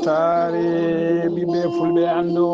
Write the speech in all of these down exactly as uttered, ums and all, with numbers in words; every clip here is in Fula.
Taare ɓiɓɓe fulɓe anndu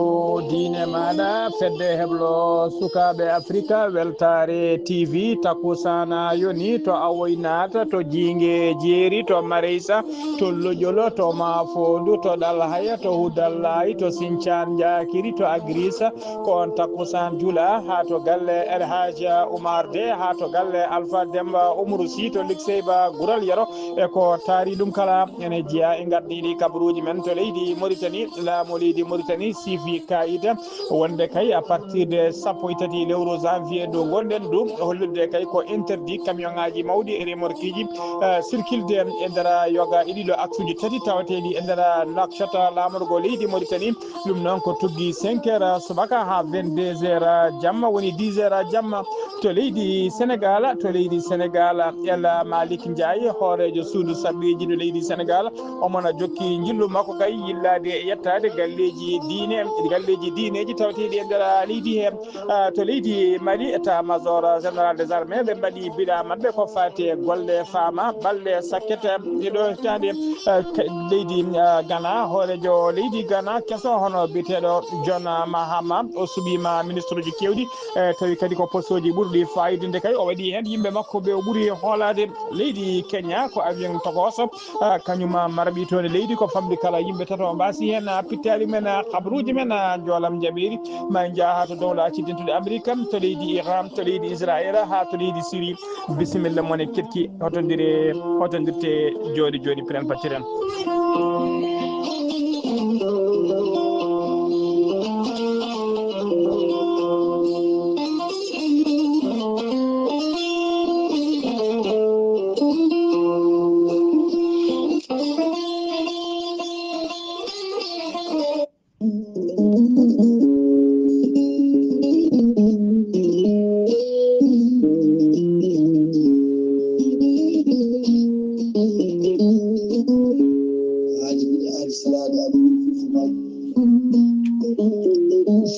diine maaɗa, fedde heblo sukaaɓe Afrika, weltaare T V, takkusaana yoni to Awoy naata, to Jiinge Jeeri, to Mareysa, to Lojolo, to Maafoondu, to Ɗalhaya, to Hudallaay, to Sincaan Njaakiri, to Agirisa, ko on takkusaan jula, haa to galle El Hadj Oumar De, haa to galle Alpha Demba Umaru Sy, to Likseyba Gural Yero, e ko taari ɗum kala, ene jeyaa e ngardiiɗi kabaruuji men to leydi Mauritanie. Laamu leydi Mauritanie siifi kaayita wonde kay à partir de sappo e tati lewru janvier ndu ngonɗen ndu, hollirde kay ko interdit camion ŋaaji mawɗi e remorqueeji, eh, circulde e nder yoga e ɗiɗo aksuuji tati tawateeɗi e nder Nouakchott, laamorgo leydi Mauritanie. Ɗum noon ko tuggi cinq heures subaka haa vingt-deux heures jamma, woni dix heures jamma to leydi Sénégal. To leydi Sénégal, El Malick Ndiaye, hooreejo suudu sarɗiiji to leydi Sénégal, omo na jokki njillu makko kay yillaade e yettaade galleeji diine, galleeji diineeji tawateeɗi e nder leydi he. Ah, to leydi Mali, état major général des armées ɓe mbaɗi bilan maɓɓe ko faati e golle faama, balle sakkete ɗiɗo hitaande, ah, ka-, leydi, ah, Ghana, hooreejo leydi Ghana keso hono biyeteeɗo John Mahama, o suɓiima ministre uji keewɗi, eh, tawi kadi ko postooji ɓurɗi faayidinde kay o waɗi heen yimɓe makko ɓe o ɓuri hoolaade. Leydi Kenya ko avion tokoso, ah, kañum marɓi toon e leydi ko famɗi kala yimɓe tato mbaasi heen, ah, pittaali men, ah, kabaruuji men, ah, njoolam jaɓeeri. Ma en njaha to dowla accidentuɗe Amerika, to leydi Iran, to leydi Israel, haa to leydi Syrie. Bisimilla mon e keɗki, hotondire, hotondirte jooɗi jooɗi, piren pacciren.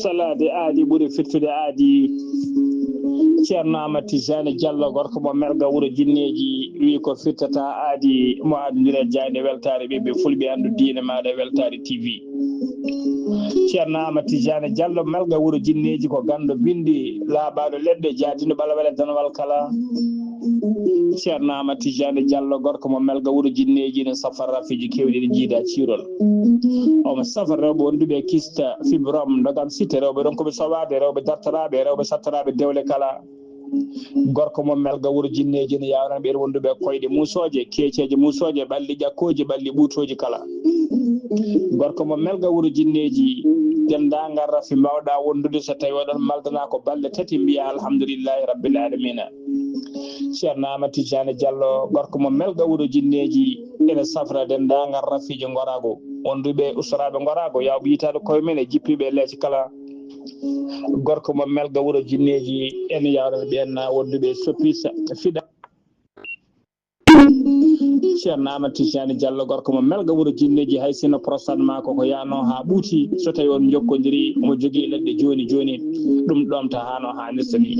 Salaade aadi ɓuri firtude aadi. Ceerno Amadou Tijani Diallo, gorko mo Melga wuro Jinneeji, wi ko firtata aadi mo adondira jaayde weltaare ɓiɓɓe fulɓe anndu diine maaɗa weltaare T V. Ceerno Amadou Tijani Diallo, Melga wuro Jinneeji, ko ganndo binndi laaɓaaɗo leɗɗe, jaadino ɓalawale danwal kala. Ceerno Amadou Tijani Diallo, gorko mo Melga wuro Jinneeji, ene safara rafiiji keewɗi, ene jiida ciirol. Omo safara rewɓe wonduɓe kista, fibrom, ndogam site, rewɓe ronkuɓe sowaade, rewɓe dartoraaɓe, rewɓe sattoraaɓe dewle kala. Gorko mo Melga wuro Jinneeji ene yaawrana ɓeen wonduɓe koyɗe muusooje, keeceeje muusooje, ɓalli ƴakkooji, ɓalli ɓuutooji kala. Gorko mo Melga wuro Jinneeji, denndaangal rafi mbaawɗa wondude, so tawi oɗon maldana ko balɗe tati, mbiya alhamdulillahi rabbil alamina. Ceerno Amadou Tijani Diallo, gorko mo Melga wuro Jinneeji, ene safra denndaangal rafiiji Ngorago, wonduɓe ustoraaɓe Ngorago, yaawɓe yitaade koye men e jippiiɓe e leece kala. Gorko mo Melga wuro Jinneeji, ene yaawrana ɓeen wonduɓe Soppisa, Fiɗa. Ceerno Amadou Tijani Diallo, gorko mo Melga wuro Jinneeji, hay sinno prostate ma ko ko yaano haa ɓuuti, so tawi on jokkodiri, omo jogii leɗɗe jooni jooni, ɗum ɗomta hano haanirta ni.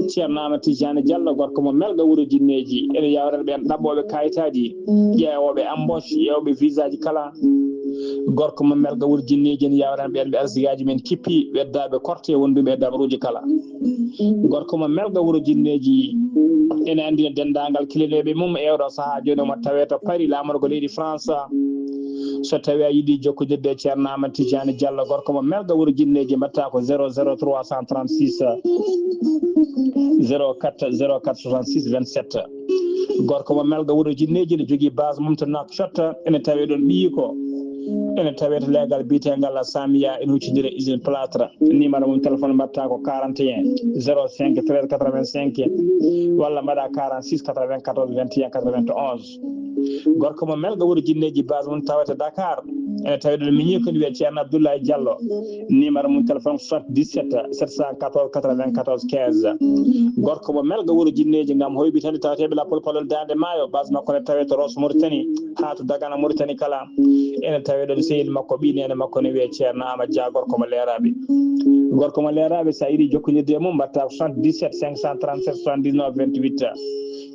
Ceerno Amadou Tijani Diallo, gorko mo Melga wuro Jinneeji, ene yaawrana ɓeen ɗaɓɓooɓe kayitaaji, ƴeewooɓe embauche, ƴeewɓe visaaji kala. Gorko mo Melga wuro Jinneeji ene yaawrana ɓeen ɓe arsigaaji men kippi, weddaaɓe korte wonduɓe e dabaruuji kala. Gorko mo Melga wuro Jinneeji ene anndina denndaangal kilineeɓe mum e oɗo sahaa jooni omo tawee to Paris, laamorgo leydi France. So tawi a yiɗi jokkodirde e Ceerno Amadou Tijani Diallo, gorko mo Melga wuro Jinneeji, mbaɗta ko zéro zéro trois cent trente-six, zéro quatre, zéro quatre soixante-six vingt-sept. Gorko mo Melga wuro Jinneeji ne jogii base mum to Nouakchott, ene tawee ɗoon ɓiyiiko. Ene tawee to leegal biyeteengal Samiya, ene huccondira e usine plâtre. Numéro mum téléphone mbaɗta ko quarante et un, zéro cinq, treize quatre-vingt-cinq, walla mbaɗa quarante-six, quatre-vingt-quatorze, vingt et un, quatre-vingt-onze. Gorko mo Melga wuro Jinneeji, base mum tawete Dakar. Ene tawi ɗon miñi ko ne wiyee Ceerno Abdoulaye Diallo. Numéro mum téléphone soixante-dix-sept sept cent quatorze quatre-vingt-quatorze quinze. Gorko mo melga wuro jinneeji ngam hoybitande tawateeɓe lappol palol Daande Maayo, base makko ne tawee to Rosso Mauritanie haa to Dagana Mauritanie kala. Ene tawee ɗon sehil makko, ɓii neene makko ne wiyee Ceerno Amadou Dia, gorko mo leeraaɓe. Gorko mo leeraaɓe, so a yiɗi jokkondirde e mum, mbaɗta ko soixante-dix-sept cinq cent trente-sept soixante-dix-neuf vingt-huit.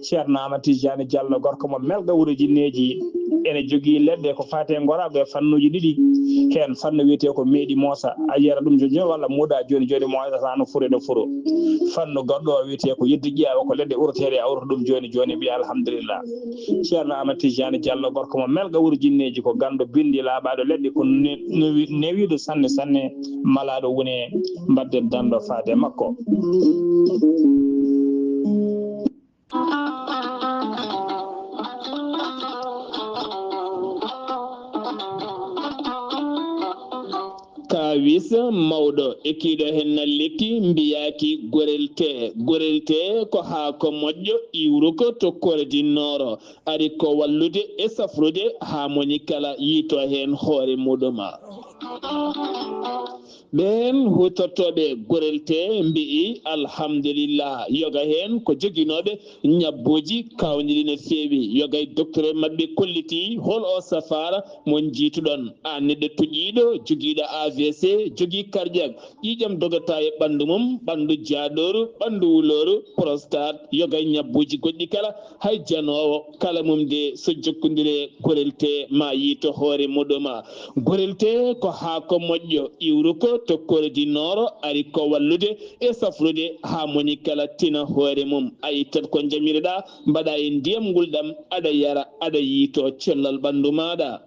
Ceerno Amadou Tidiane Diallo, gorko mo melga wuro jinneeji, ene jogii leɗɗe ko faati e ngoraagu e fannuuji ɗiɗi. Heen fannu wiyetee ko meeɗi moosa, a yiyata ɗum jooni jooni walla muuɗa jooni jooni, moosa no furo no furo. Fannu goɗɗo o wiyetee ko yeddi ƴeewa, ko leɗɗe uroteeɗe, a uroto ɗum jooni jooni, mbiya alhamdulillah. Ceerno Amadou Tidiane Diallo, gorko mo melga wuro jinneeji, ko ganndo binndi laaɓaaɗo leɗɗe, ko ne-, newi-, newiiɗo sanne sanne, malaaɗo wune, mbaɗden danndo faade e makko. Kaawis mawɗo e kiiɗo heen na lekki mbiyaaki gorelte. Gorelte ko haako moƴƴo iwruko to Kore di Nooro. Ari ko wallude e safrude haa moñi kala yiito heen hoore muɗum. Ɓeen huutortooɓe gorelte mbi'i alhamdulillah, yoga heen ko joginooɓe ñabbuuji kaawniɗi no feewi. Yoga e docteur maɓɓe kolliti hol o safaara mo njiituɗon. Aan neɗɗo tuƴiiɗo, jogiiɗo A V C, jogii cardiaque, ƴiiƴam dogata e ɓanndu mum, ɓanndu jaaɗooru, ɓanndu wulooru, prostate, yoga e ñabbuuji goɗɗi kala, hay janoowo kala mum de so jokkondire gorelte ma yiito hoore muɗum. Gorelte ko haako moƴƴo iwruko to Kore di Nooro, ari ko wallude e safrude haa moñi kala tina hoore mum. A ittat ko njamireɗaa, mbaɗa e ndiyam ngulɗam, aɗa yara, aɗa yiito cellal ɓanndu maaɗa.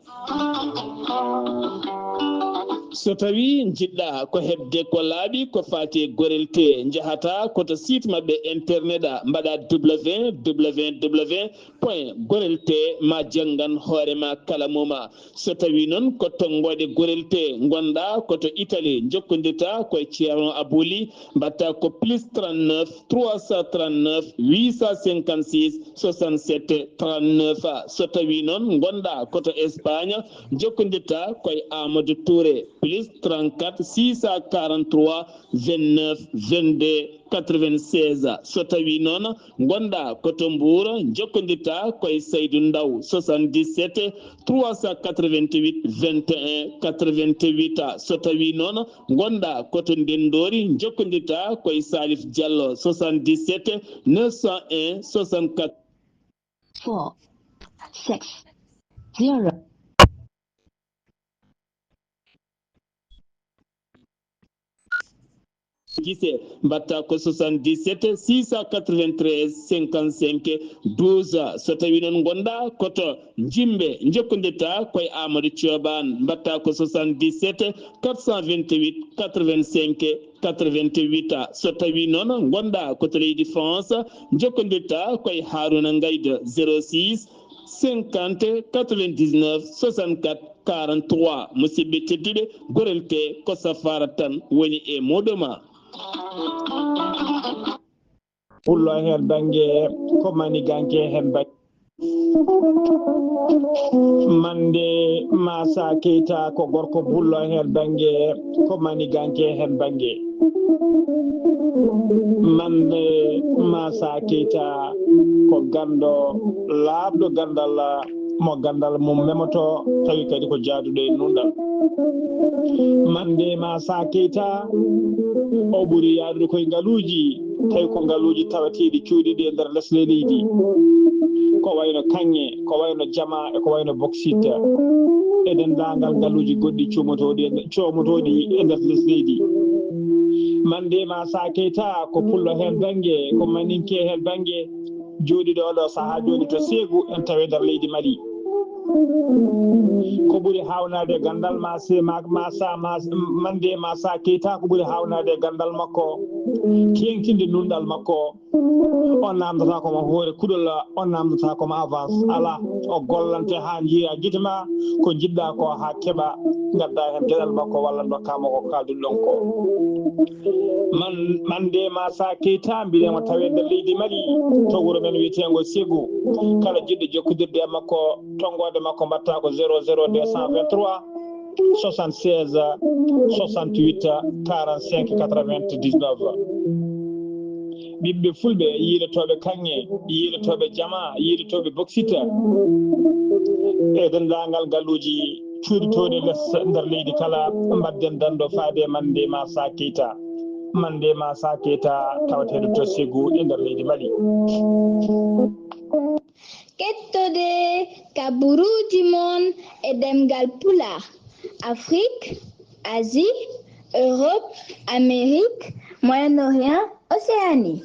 So tawi njiɗɗa ko heɓde ko laaɓi ko faati e gorelte, njahata ko to site maɓɓe internet a, mbaɗa www point gorelte ma janngan hoore ma kala moma. So tawi noon ko tonngoode gorelte ngonɗa ko to Italie, njokkondirta ko e Ceerno Abouli, mbaɗta ko plus trente-neuf trois cent trente-neuf huit cent cinquante-six soixante-sept trente-neuf. So tawi noon ngonɗa ko to Espagne, njokkondirta ko e Amadou Touré, plus trente-quatre six cent quarante-trois vingt-neuf vingt-deux quatre-vingt-seize. So tawi noon ngonɗa ko to Mbour, njokkondirta ko e Saydou Ndaw, soixante-dix-sept trois cent quatre-vingt-huit vingt et un quatre-vingt-huit. So tawi noon ngonɗa ko to Ndenndori, njokkondirta ko e Salif Diallo, soixante-dix-sept neuf cent un soixante-quatre. Four, six, zero. Gise, mbaɗta ko soixante-dix-sept six cent quatre-vingt-treize cinquante-cinq douze. So tawi noon ngonɗa ko to Jimbe, njokkondirta ko e Amadou Thioban, mbaɗta ko soixante-dix-sept quatre cent vingt-huit quatre-vingt-cinq quatre-vingt-huit. So tawi noon ngonɗa ko to leydi France, njokkondirta ko e Harouna Ngaïda, zéro six cinquante quatre-vingt-dix-neuf soixante-quatre quarante-trois. Musidɓe tedduɓe, gorelte ko safaara tan woni e muɗum. Pullo heen bannge, ko maniganke heen bannge. Mande Masa Keita ko gorko Pullo heen bannge, ko maniganke heen bannge. Mande Masa Keita ko ganndo laaɓɗo ganndal, mo ganndal mum memoto, tawi kadi ko jaaduɗo e nunɗal. Mande Masa Keita, o ɓuri yaadude koye ngaluuji, tawi ko ngaluuji tawateeɗi cuuɗiiɗi e nder lesɗe leydi. Ko wayno kaŋŋe, ko wayno jama, e ko wayno boksit, e denndaangal ngaluuji goɗɗi cuumotooɗi e nder, coomotooɗi e nder lesɗe leydi. Mande Masa Keita ko Pullo heen bannge, ko Maninke heen bannge, jooɗiiɗo oɗo sahaa jooni to Seegu, en tawi nder leydi Mali. Ko ɓuri haawnaade e ganndal ma se-, ma, ma sa-, ma, Mande Masa Keita, ko ɓuri haawnaade e ganndal makko, teeŋtinde nunɗal makko. On naamndataako ma hoore kuɗol, on naamndataako ma avance. Alaa, o gollante haa njiya gite ma, ko njiɗɗa ko haa keɓa, ngadda heen geɗal makko walla ndokka ma ko kaalduɗon ko. Man, Mande Masa Keita, mbiɗen mo tawi nder leydi Mali, to wuro men wiyeteengo Segu. Kala jiɗɗo jokkondirde e makko, tonngoode makko mbaɗta ko zéro zéro deux cent vingt-trois soixante-seize, soixante-huit, quarante-cinq, quatre-vingt-dix-neuf. Ɓiɓɓe fulɓe yiilotooɓe kaŋŋe, yiilotooɓe jama, yiilotooɓe boksit, e denndaangal ngalluuji cuuɗitooɗi les nder leydi kala, mbaɗden danndo faade Mande Masa Keita. Mande Masa Keita, tawateeɗo to Ségou e nder leydi Mali. Kettode kabaruuji mon e ɗemngal Pulaar, Afrik, Asie, Europe, Amérique, Moyen-Orient, Océanie.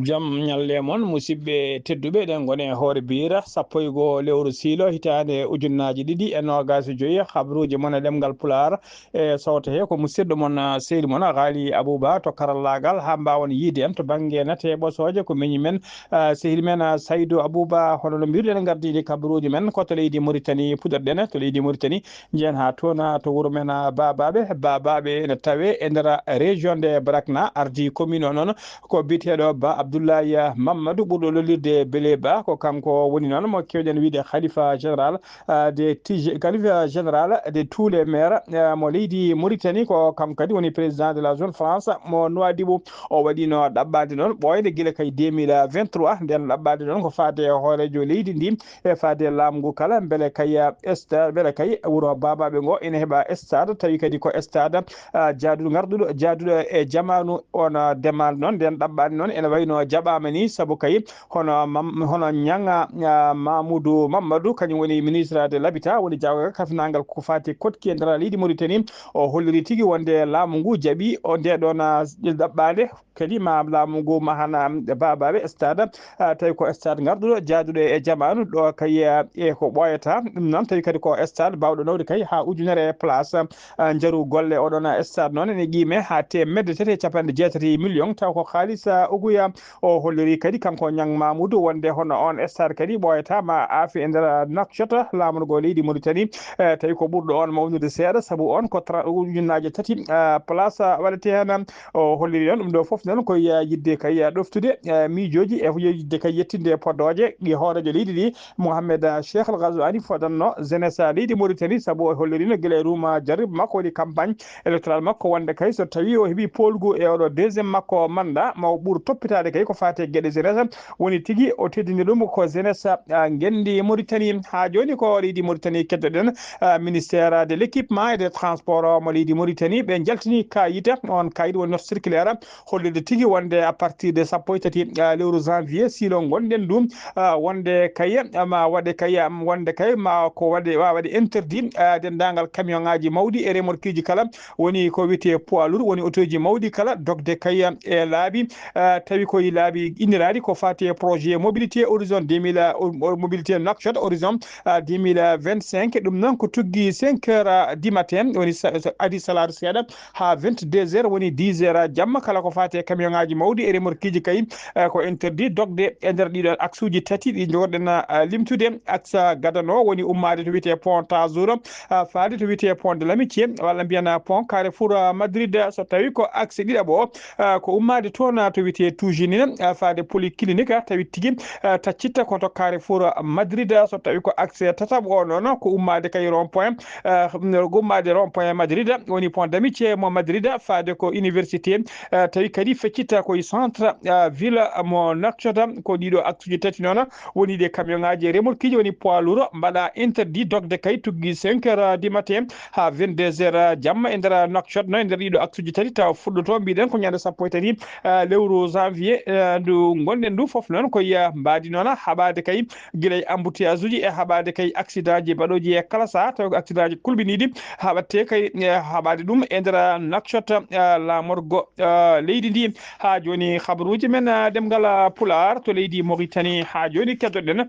Jam ñalle mon, musidɓe tedduɓe, eɗen ngoni e hoore biira sappo e goo lewru siilo hitaande ujunnaaji ɗiɗi e noogaas e joy. Habaruuji mon e ɗemngal Pulaar e sawto he ko musidɗo mon, ah, sehil mon, ah, Ghali Abouba to karallaagal, haa mbaawon yiide en to bannge nate ɓosooje ko miñi men, ah, sehil men, ah, Saydou Abouba. Hono no mbiruɗen, gardini kabaruuji men ko to leydi Mauritanie puɗɗorɗen, to leydi Mauritanie njiyen haa toon, ah, to wuro men, ah, Babaɓe. Babaɓe ene tawe e nder région de Brakna, ardi commune o noon ko biyeteeɗo Ba Abdoulaye Mamadou, ɓurɗo lollirde Bele Ba, ko kanko woni noon mo keewɗen wiyde khalifa général, ah, de T G, khalifa général de tous les maires, ah, mo leydi Mauritanie. Ko kanko kadi woni président de la zone France mo Nouadhibou. O waɗino ɗaɓɓaade noon ɓooyde gila kay deux mille vingt-trois, nden ɗaɓɓaade noon ko faade e hooreejo leydi ndi e faade laamu ngu kala, mbele kay, ah, esta-, mbele kay wuro Babaɓe ngo ene heɓa stade, tawi kadi ko stade, ah, jaaduɗo, ngarduɗo, jaaduɗo e jamaanu on, ah, demande noon, nden ɗaɓɓaade noon ene wayno jaɓaama ni, sabu kay hono Mam-, hono Ñaŋa, ah, Mamoudou Mamadou, kañum woni ministre de l'habitat, woni jagorgal kafinaangal ko faati koɗki e nder leydi Mauritanie. O holliri tigi wonde laamu ngu jaɓi o nde ɗon, ah, ɗaɓɓaade kadi ma laamu ngu mahana Babaɓe stade, ah, tawi ko stade ngarduɗo, jaaduɗo e jamaanu, ɗo kay, ah, e ko ɓooyata. Ɗum noon tawi kadi ko stade baawɗo nawde kay haa ujunere place, ah, njaru golle. Oɗon, ah, stade noon ene qiime haa teemedde tati e capanɗe jeetati million, taw ko haalis, ah, uguya. O holliri kadi kanko Ñaŋ Mamoudou wonde hono on stade kadi ɓooyata ma aafe e nder Nouakchott, laamorgo leydi Mauritanie, eh, tawi ko ɓurɗo on mawnude seeɗa, sabu on ko tra-, ujunnaaje tati, ah, place, ah, waɗete heen. O holliri noon ɗum ɗo fof noon ko, ah, yiɗde kay, ah, ɗoftude, ah, miijooji e yiɗde kay yettinde e podooje ɗi hooreejo leydi ndi, Mohamed, ah, Cheikh Al Ghazouani, fodanno jeunesse, ah, leydi Mauritanie, sabu o hollirino gila e ruuma jarribo makko woni campagne électoral makko wonde kay so tawi o heɓi poolgu e oɗo deuxième makko mandat ma o ɓur toppitaade kay ko faati e geɗe jeunesse, woni tigi o teddini ɗum ko jeunesse, ah, ngenndi Mauritanie. Haa jooni ko leydi Mauritanie keddoɗen, ah, ministère de l'équipement et des transports mo leydi Mauritanie, ɓe njaltini kayit, on kayit woni note circulaire hollirde tigi wonde à partir de sappo e tati, ah, lewru janvier silo ngonɗen ɗum, ah, wonde kay, ah, ma waɗe kay, ah, wonde kay ma ko waɗe, wa waɗe interdit, ah, denndaangal camion ŋaaji mawɗi e remorqueji kala, woni ko wiyetee poids lourd, woni otoji mawɗi kala dogde kay e laabi, ah, tawi koye laabi inniraaɗi ko faati e projet mobilité horizon deux mille, ah, o-, o-, mobilité Nouakchott horizon, ah, deux mille vingt-cinq. Ɗum noon ko tuggi cinq heures, ah, du matin, woni sa-, sa-, adi salaatu seeɗa, haa vingt-deux heures, woni dix heures jamma, kala ko faati e camion ŋaaji mawɗi e remorqueji kay, eh, ko interdit dogde e nder ɗiɗo axe uji tati ɗi njogorɗen, eh, limtude. Axe gadano woni ummaade to wiyetee pont Tazour, eh, faade to wiyetee pont de l'Amitié, walla mbiyen pont Carrefour, eh, Madrid. So tawi ko axe ɗiɗaɓo, eh, ko ummaade toon, eh, to wiyetee Toujinine, eh, faade polyclinique, eh, tawi tigi, eh, taccitta ko to Carrefour Madrid. So tawi ko axe tataɓo o noon, ko ummaade kay rond point, eh, ko ummaade rond point Madrid, woni pont d'amitié mo Madrid, faade ko université, eh, tawi kadi feccitta koye centre, eh, ville mo Nouakchott. Ko ɗiɗo axe uji tati noon woni ɗe camion ŋaaji e remorqueji woni poids lourd mbaɗa interdit dogde kay tuggi cinq heures du matin haa vingt-deux heures jamma e nder Nouakchott, no e nder ɗiɗo axe uji tati, tawa fuɗɗoto mbiɗen ko ñande sappo e tati, eh, lewru janvier, eh, ndu ngonɗen ndu. Fof noon ko, eh, mbaadi noon haɓaade kay gila e embouteillage uji e haɓaade kay accident ji baɗooji e kala saha, tawi ko accident ji kulɓiniiɗi haɓatte kay, eh, haɓaade ɗum e nder Nouakchott, eh, laamorgo, eh, leydi ndi. Haa jooni habaruuji men, eh, ɗemngal, eh, Pulaar to leydi Mauritanie. Haa jooni keddoɗen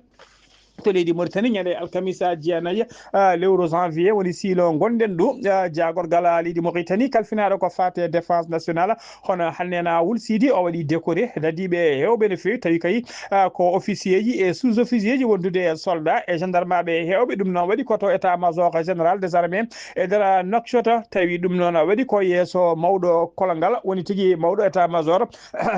to leydi Mauritanie ñande alkamisa jeenayi, eh, lewru janvier woni siilo ngonɗen ɗo, eh, jaagorgal, eh, leydi Mauritanie kalfinaaɗo ko faate défense nationale. Hono Hannena Wul Sidi, o waɗi décoré dadiiɓe heewɓe no feewi, tawi kay, ah, ko officier ji e sous-officier ji wondude e soldat e gendarme ɓe heewɓe. Ɗum noon waɗi ko to état major général des armées e nder Nouakchott, tawi ɗum noon waɗi ko yeeso mawɗo kolongal, woni tigi mawɗo état major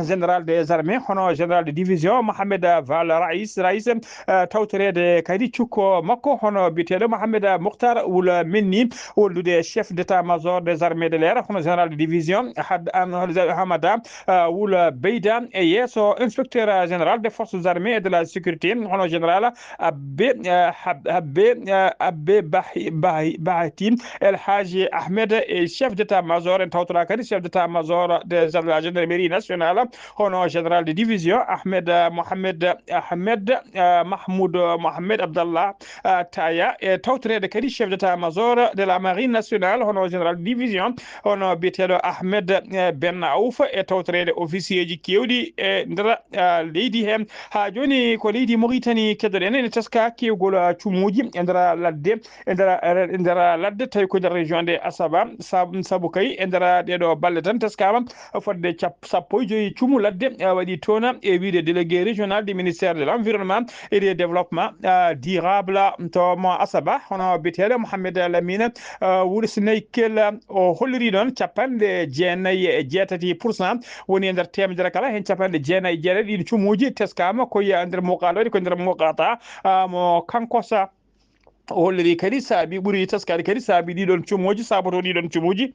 général des armées, hono général de division Mohamed Val Raïs, Raïs, ah, tawtoreede de kadi cukko makko hono biyeteeɗo Mohamed Mokhtar Wul Menni, wondude chef d'état-major des armées de l'air, hono général de division Had-, An-, Hamada, ah, Wul Beyda, e yeeso inspecteur général des forces armées et de la sécurité, hono général Abbe, ah, Hab-, Abbe, ah, Abbe Bahi-, Bahi-, Bahati El Hadji Ahmed, e chef d'état-major, en tawtoraa kadi chef d'état-major de la gendarmerie nationale, hono général de division Ahmed, ah, Mohamed Ahmed, ah, Mahmoud, ah, Mohamed Abdallah, ah, Taya, e tawtoreede kadi chef d'état-major de la marine nationale, hono général de division, hono biyeteeɗo Ahmed, eh, Ben Auf, e tawtoreede officier ji keewɗi e nder, ah, leydi heen. Haa jooni ko leydi Mauritanie keddoɗen, ene teska kewgol, ah, cumuuji e nder ladde, e nder, e nder ladde, tawi ko nder région de Asaba. Sab-, sabu kay e nder ɗeeɗo balɗe tan teskaama fodde cap-, sappo e joyi cumu ladde, eh, waɗi toon, e wiyde délégué régional du ministère de l'environnement et des développements, eh, durable to mo Asaba, hono biyeteeɗo Mohamed Lamine, eh, Wul Sinaykel, o holliri ɗoon capanɗe jeenayi e jeetati pour cent woni e nder teemedere kala, heen capanɗe jeenayi e jeetati ɗiin cumuuji teskaama ko e nder muqaata, waɗi ko e nder muqaata, ah, mo Kankosa. O holliri kadi saabi ɓuri teskaade kadi saabi ɗiɗon cumuuji, saabotoo ɗiɗon cumuuji.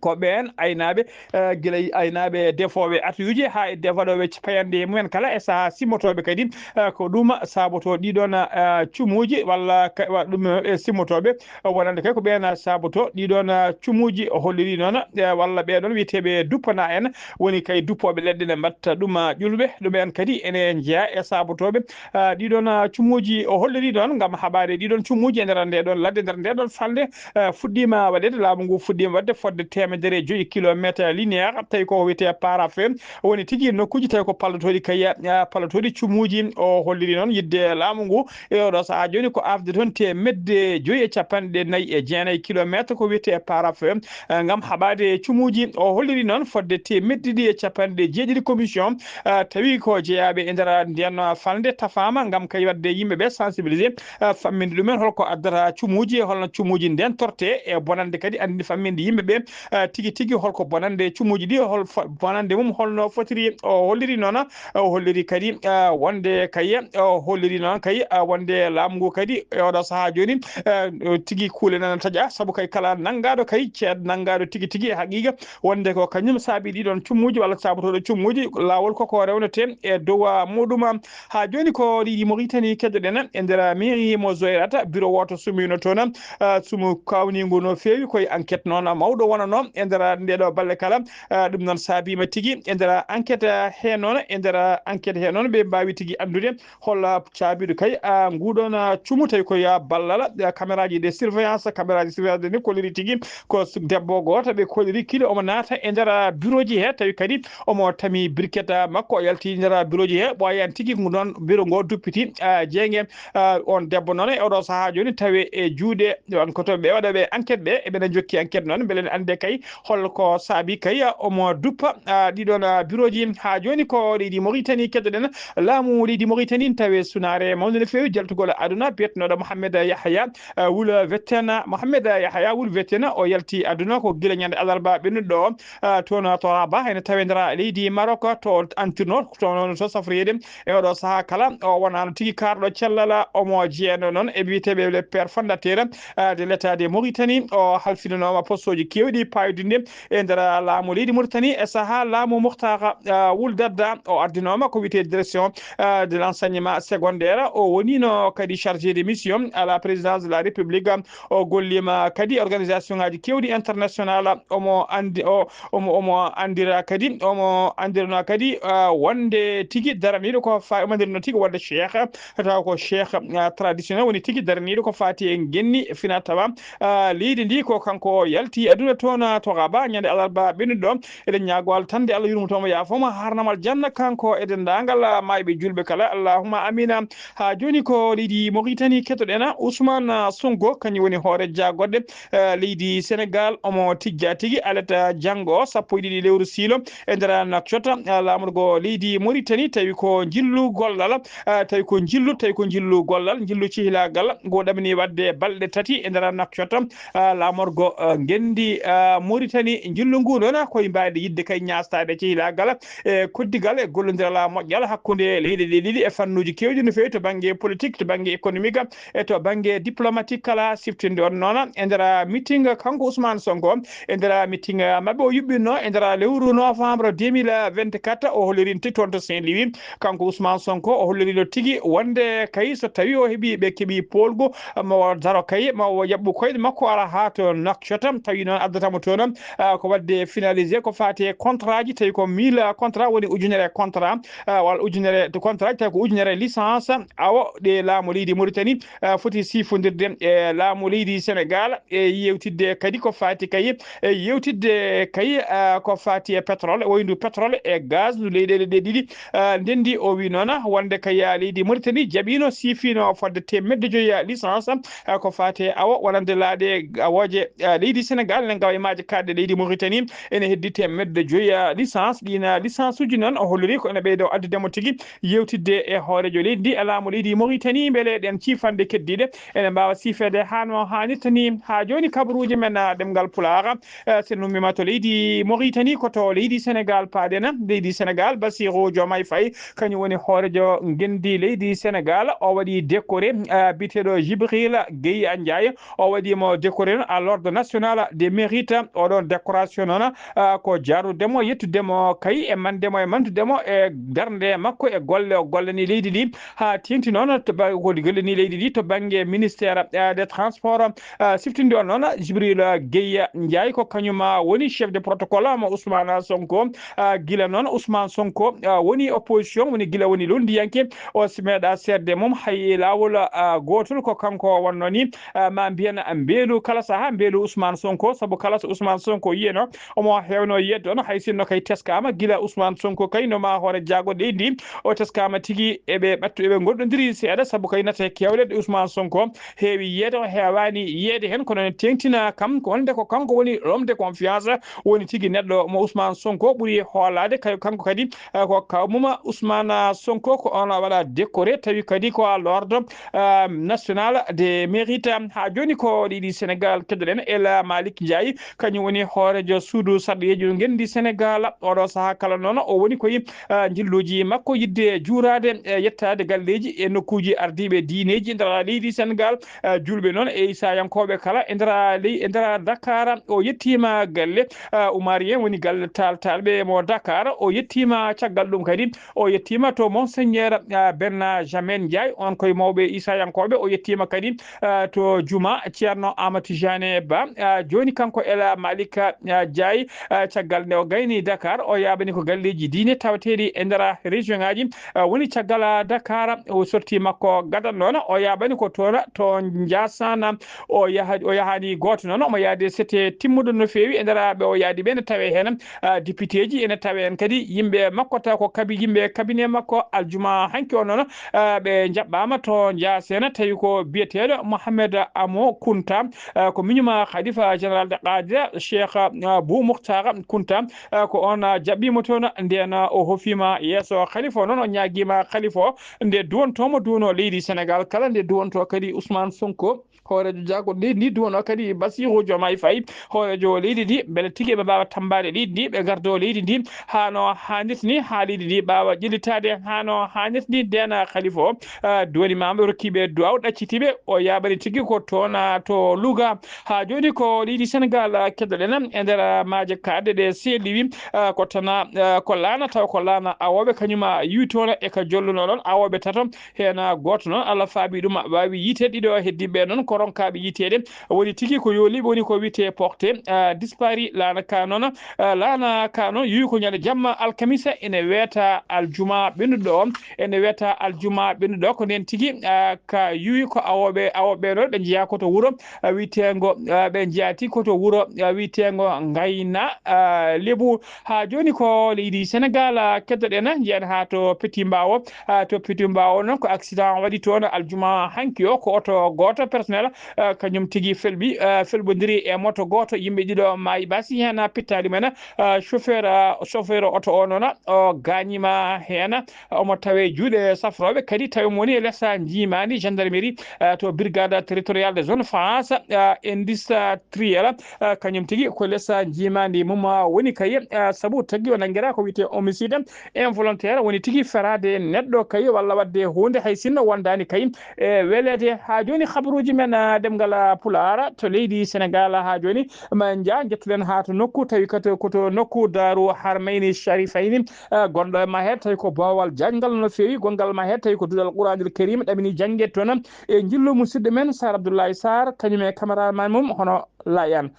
Ko ɓeen aynaaɓe, eh, gila e aynaaɓe defooɓe atuyuuji haa e defaɗooɓe payanɗe mumen kala e sahaa simmotooɓe kadi, eh, ko ɗum saabotoo ɗiɗon, eh, cumuuji walla ka-, wa-, ɗum, eh, simmotooɓe, eh, wonande kay ko ɓeen saabotoo ɗiɗon, eh, cumuuji. O holliri noon, eh, walla ɓee ɗoon wiyeteeɓe duppana en, woni kay duppooɓe leɗɗe ne mbaɗta ɗum, eh, ƴulɓe. Ɗum en kadi ene njeyaa e saabotooɓe, eh, ɗiɗon, eh, cumuuji. O holliri noon ngam haɓaade ɗiɗon cumuuji e nder ndee ɗoon ladde, nder ndee ɗoon falnde, eh, fuɗɗiima waɗeede, laamu ngu fuɗɗiima waɗde fodde teemedere e joyi kilomeeter linéaire, tawi ko wiyetee parafin, woni tigi nokkuuji tawi ko pallotooɗi kay, eh, pallotooɗi cumuuji. O holliri noon yiɗde laamu ngu e oɗo sahaa jooni ko aafde toon teemedde joyi e capanɗe nayi e jeenayi kilomeeter ko wiyetee parafin, eh, ngam haɓaade cumuuji. O holliri noon fodde teemedde ɗiɗi e capanɗe jeeɗiɗi commission, eh, tawi ko jeyaaɓe e nder ndeen falnde tafaama ngam kay waɗde yimɓe ɓe sensibiliser, eh, famminde ɗumen holko addata cumuuji, e holno cumuuji ndentortee, e bonannde kadi anndi famminde yimɓe ɓe, eh, tigi tigi holko bonannde cumuuji ɗi, hol fo-, bonannde mum holno fotiri. O holliri noon, eh, o holliri kadi, eh, wonde kay, eh, o holliri noon kay, eh, wonde laamu ngu kadi e oɗo sahaa jooni, eh, tigi kuule nana taƴa, sabu kay kala nanngaaɗo kay ceed nanngaaɗo tigi tigi e haqiiqa wonde ko kañum saabi ɗiɗon cumuuji walla saabotooɗo cumuuji, laawol koko rewnetee e dow, ah, muɗum. Haa jooni ko leydi Mauritanie keddoɗen e nder mairie mo Zoirata, bureau wooto sumiino toon, ah, sumu kawniingu no feewi, koye enquête noon mawɗo wonanoo e nder ndeeɗo balɗe kala. Ah, ɗum noon saabiima tigi e nder enquête, ah, hee noon, e nder enquête hee noon ɓe mbaawi tigi anndude holla caabiiɗo kay, ah, nguɗon, ah, cumu tawi ko ya ballal, ah, caméraji de surveillance, caméraji surveillance de ni kolliri tigi ko s-, debbo gooto ɓe kolliri kili omo naata e nder, ah, bureauji he tawi kadi omo tami briquette, ah, makko o yalti nder, ah, bureauji he ɓooyan tigi ngu noon bureau ngo duppiti, ah, jeenge, ah, on debbo noon e oɗo sahaa jooni tawi e juuɗe on ko to ɓe waɗa ɓe enquête ɓe eɓe jokki enquête noon mbele ne annde kay holko saabi kay, ah, omo duppa, ah, ɗiɗon, ah, bureauji. Haa jooni ko leydi Mauritanie keddoɗen. Laamu leydi Mauritanie tawi sunaare mawnde no feewi jaltugol aduna, biyetenooɗo Mohamed Yahya, eh, Wul Vettena. Mohamed Yahya Wul Vettena o yalti aduna ko gila ñande alarba ɓennuɗo o, eh, toon to Rabat, ene tawi nder leydi Maroc, to antirno, to noon to safroyeede e oɗo sahaa kala. O wonaano tigi kaarɗo cellal, omo jeyanoo noon e biyeteeɓe les pères fondateurs, eh, de l'État de Mauritanie. O halfinanooma postooji keewɗi paayodinɗi e nder laamu leydi Mauritanie e sahaa laamu Muhtar, ah, Wul Dadda. O ardinooma ko wiyetee direction, ah, de l'enseignement secondaire. O woniino kadi chargé de mission à la présidence de la République. O golliima kadi organisation ngaaji keewɗi international. Omo anndi-, o, omo, omo anndira kadi, omo anndirnoo kadi, ah, wonde tigi daraniiɗo ko fa-, omo anndirnoo tigi wonde cheikh, taw ko cheikh, ah, traditionnel woni tigi daraniiɗo ko faati e ngenni fina tawa, ah, leydi ndi. Ko kanko yalti aduna toon, ah, to Rabat ñande alarba ɓennuɗo. Eɗen ñaagoo Allah tan nde Allah yurmoto mo, yaafoo mo, haarna mo aljanna kanko e denndaangal, ah, maayɓe juulɓe kala. Allahumma amina. Haa jooni ko leydi Mauritanie kettoɗen, ah, Ousmane, ah, Sonko, kañum woni hoore jaagoɗɗe, ah, leydi Sénégal. Omo tijja tigi alata janngo sappo e ɗiɗi lewru siilo e nder Nouakchott, ah, laamorgo leydi Mauritanie, tawi ko njillu gollal, ah, tawi ko njillu, tawi ko njillu gollal, njillu cehilaagal, ngo ɗamini waɗde balɗe tati e nder Nouakchott, ah, laamorgo, ah, ngenndi, ah, Mauritanie, njillu ngu noon ko e mbaadi yiɗde kay ñaastaade cehilaagal e koddigal e gollondiral moƴƴal hakkunde leyɗe ɗe ɗiɗi e fannuuji keewɗi no feewi to bannge politique, to bannge économique e to bannge diplomatique kala. Siftinde on noon e nder meeting kanko Ousmane Sonko, e nder meeting maɓɓe o yuɓɓinno e nder lewru novembre deux mille vingt-quatre, o hollirinti toon to Saint-Louis. Kanko Ousmane Sonko o hollirino tigi wonde kay so tawi o heɓi, ɓe keɓi poolgu, ma o daro kay, ma o yaɓɓu koyɗe makko ara haa to Nouakchott, tawi noon addata mo toon, ah, ko waɗde finalisé ko faati e contrat ji, tawi ko mille contrat woni ujunere contrat, ah, walla ujunere contrat ji, tawi ko ujunere licence. Awa ɗe laamu leydi Mauritanie, ah, foti sifondirde e laamu leydi Sénégal e yewtidde kadi ko faati kay e yewtidde kay, ah, ko faati e pétrole, woyndu pétrole e gaz ndu leyɗeele ɗe ɗiɗi, ah, ndenndi. O wi noon wonde kay, ah, leydi Mauritanie jaɓiino, siifino fodde teemedde joyi, ah, licence, ah, ko faati e awo wonande laaɗe awooje, ah, leydi Sénégal ene ngawa e maaje kaaɗɗe leydi Mauritanie ene heddi teemedde joyi, ah, licence. Ɗiin, ah, licence uji noon o holliri ko ene ɓeydo addude mo tigi yewtidde e hooreejo leydi ndi e laamu leydi Mauritanie, mbele ɗeen ciifanɗe keddiiɗe ene mbaawa siifeede haa no haanirta ni. Haa jooni kabaruuji men, ah, ɗemngal Pulaar, ah, so en ummiima to leydi Mauritanie, ko to leydi Sénégal paaɗen. Leydi Sénégal, Bassirou Diomaye Faye, kañum woni hooreejo ngenndi leydi Sénégal. O waɗi décoré, ah, biyeteeɗo Jibril Gueye Ndiaye. O waɗi mo décoré à l'Ordre national des mérites. Oɗon décoration noon, ah, ko jaarnude mo, yettude mo kay e mande mo e mantude mo e darnde makko e golle o gollani leydi ndi haa teeŋti noon to ba-, ko gollani leydi ndi to bannge ministère, ah, des transports. Ah, siftinde on noon Jibril Gueye Ndiaye ko kañum, ah, woni chef de protocole mo Ousmane Sonko. Ah, gila noon Ousmane Sonko, ah, woni opposition, woni gila woni lunndiyanke, o si meeɗa seerde mum hay e laawol, ah, gootol. Ko kanko wonno ni, ah, ma mbiyen mbeelu kala sahaa, mbeelu Ousmane Sonko, sabu kala so Ousmane Sonko yiyeno omo heewno yiyde on, hay sinno kay teskaama gila Ousmane Sonko kay no ma hoore jaago leydi ndi, o teskaama tigi eɓe ɓattu, eɓe ngoɗɗondiri seeɗa, sabu kay nata e kewle ɗe Ousmane Sonko heewi yiyde, o heewaani yiyde heen, kono ne teeŋtina kam ko wonde ko kanko woni l'homme de confiance, woni tigi neɗɗo mo Ousmane Sonko ɓuri hoolaade, kay kanko kadi, eh, ko kawmuma Ousmane Sonko ko on waɗa décoré, tawi kadi ko à l'ordre, euh, national des mérites. Haa jooni ko leydi Sénégal keddoɗen El Malick Ndiaye, kañum woni hooreejo suudu sarɗiyeeji ngenndi Sénégal. Oɗo sahaa kala noon o woni koye, ah, njilluuji makko yiɗde juuraade, eh, yettaade galleeji e nokkuuji ardiiɓe diineeji nder leydi Sénégal, ah, juulɓe noon e isayankooɓe kala e nder ley-, e nder Dakar. O yettiima galle, ah, Oumar Yen woni galle taaltaalɓe mo Dakar. O yettiima caggal ɗum kadi, o yettiima to Monseigneur, ah, Benjamin Ndiaye, on koye mawɓe isayankooɓe. O yettiima kadi, ah, to juma Ceerno Amadou Tijane Ba. Ah, jooni kanko El Malick, ah, Ndiaye, ah, caggal nde o gayni Dakar, o yaaɓani ko galleeji diine tawateeɗi e nder région ngaji, ah, woni caggal, ah, Dakar. O sorti makko gadano noon, o yaaɓani ko toon to Ndiassane. O yaha, o yahani gooto noon, omo yaade sete timmuɗo no feewi e nder ɓe o yaadi ɓe, ene tawe heen, ah, député ji, ene tawe heen kadi yimɓe makko, taw ko kabi-, yimɓe cabinet makko. Aljuma hanki o noon, ah, ɓe njaɓɓaama to Ndiassane, tawi ko biyeteeɗo Mohamed Amo Kunta, ah, ko miñuma Khalifa Général de Qadir Cheikh, ah, Bou Moukhtar Kunta, ah, ko on, ah, jaɓɓiimo toon. Ndeen, ah, o hofiima yeeso Khalifa o noon, o ñaagiima Khalifa o nde duwontoomo duwono leydi Sénégal kala, nde duwonto kadi Ousmane Sonko, hooreejo jaago leydi ndi, duwono kadi Bassirou Diomaye Faye, hooreejo leydi ndi, mbele tigi ɓe mbaawa tammbaade leydi ndi, ɓe ngardo leydi ndi haa no haanirta ni, haa leydi ndi mbaawa ƴellitaade haa no haanirta ni. Ndeen Khalifa o, ah, duwaniima ɓe, rokkiiɓe duwaaw, ɗaccitiiɓe, o yaaɓani tigi ko toon, ah, to Louga. Haa jooni ko leydi Sénégal, ah, keddoɗen e nder, ah, maaje kaaɗɗe ɗe seeɗiwi, ah, ko tana, ah, ko laana, taw ko laana awooɓe, kañum, ah, yuwi toon e ka jolluno ɗon awooɓe tato. Heen gooto noon, Allah faabi ɗum, waawi yiite, ɗiɗo heddiiɓe noon ko ronkaaɓe yiiteede. Woni tigi ko yooliiɓe, woni ko wiyetee porté, ah, disparu. Laana ka noon, ah, laana ka noon, yuwi ko ñande jamma alkamisa, ene weeta aljuma ɓennuɗo o, ene weeta aljuma ɓennuɗo o. Ko ndeen tigi, ah, ka yuwi ko awooɓe, awooɓe noon, ɓe njeyaa ko to wuro, ah, wiyeteengo, ah, ɓe njeyaa tigi ko to wuro, ah, wiyeteengo Ngayna, ah, Lebu. Haa jooni ko leydi Sénégal, ah, keddoɗen, njiyen haa to Petit Mbao. Ah, to Petit Mbao noon ko accident waɗi toon aljuma hanki o, ko oto gooto personnel, ah, kañum tigi felɓi, ah, felɓondiri e moto gooto, yimɓe ɗiɗo maayi basi heen, ah, pittaali men, ah, chauffeur, ah, chauffeur oto o noon, o gaañiima heen, omo tawe juuɗe safrooɓe, kadi tawi mo woni e lesa njiimaandi gendarmerie, ah, to brigade territoriale de zone France, ah, industrielle, ah, Kañum tigi ko lesa njiimaandi mum, ah, woni kay, ah, sabu tagi o nanngiraa ko wiyetee homicide involontaire, woni tigi feraade neɗɗo kay walla waɗde huunde hay sinno wondaani kay e weleede. Haa jooni habaruuji men, ah, ɗemngal, ah, Pulaar to leydi Senegaal haa jooni ma nja njettuɗen haa to nokku tawi kadi ko to nokku Daaru Harmayni Sharifayni, ah, gonɗo e Mahet tawi ko boowal janngal no feewi, gonngal Mahet tawi ko duɗal Quraanul Kariim ɗamini jannge toon e njillu musidɗo men Sar Abdoulaye Sarr kañum e cameraman mum hono Layan.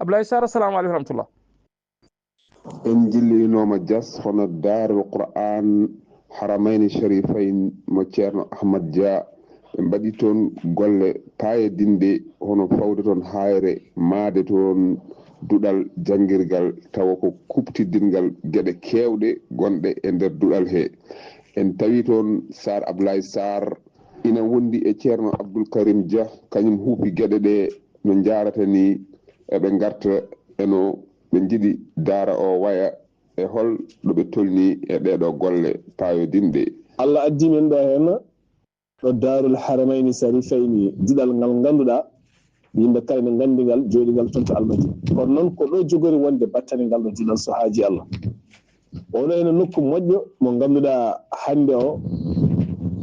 Abdoulaye Sarr, assalamu aleykum wa rahmatullah. En jillinooma Diass hono Daarul Qur'aan Haramayni Sharifayn mo Ceerno Ahmad Dia. Ɓe mbaɗi toon golle paayodinɗe hono fawde toon haayre, mahde toon duɗal janngirgal tawa ko kuuɓtidinngal geɗe keewɗe gonɗe e nder duɗal hee. En tawi toon Sar Ablaye Sarr ina wondi e Ceerno Abdul Karim Dia, kañum huufi geɗe ɗe no njaarata ni, eɓe ngarta e no ɓe njiɗi daara o waya, e hol ɗo ɓe tolni e ɗeeɗo golle paayodinɗe. Allah addi min ɗo heen ɗo Daarul Haramayni Sarifayni, duɗal ngal ngannduɗaa yimɓe kala ne nganndi ngal, jooɗi ngal toon to Almadi. Kono noon ko ɗo jogori wonde battane ngal ɗo duɗal so haaji Allah. Oɗo ene nokku moƴƴo mo ngannduɗaa hannde o,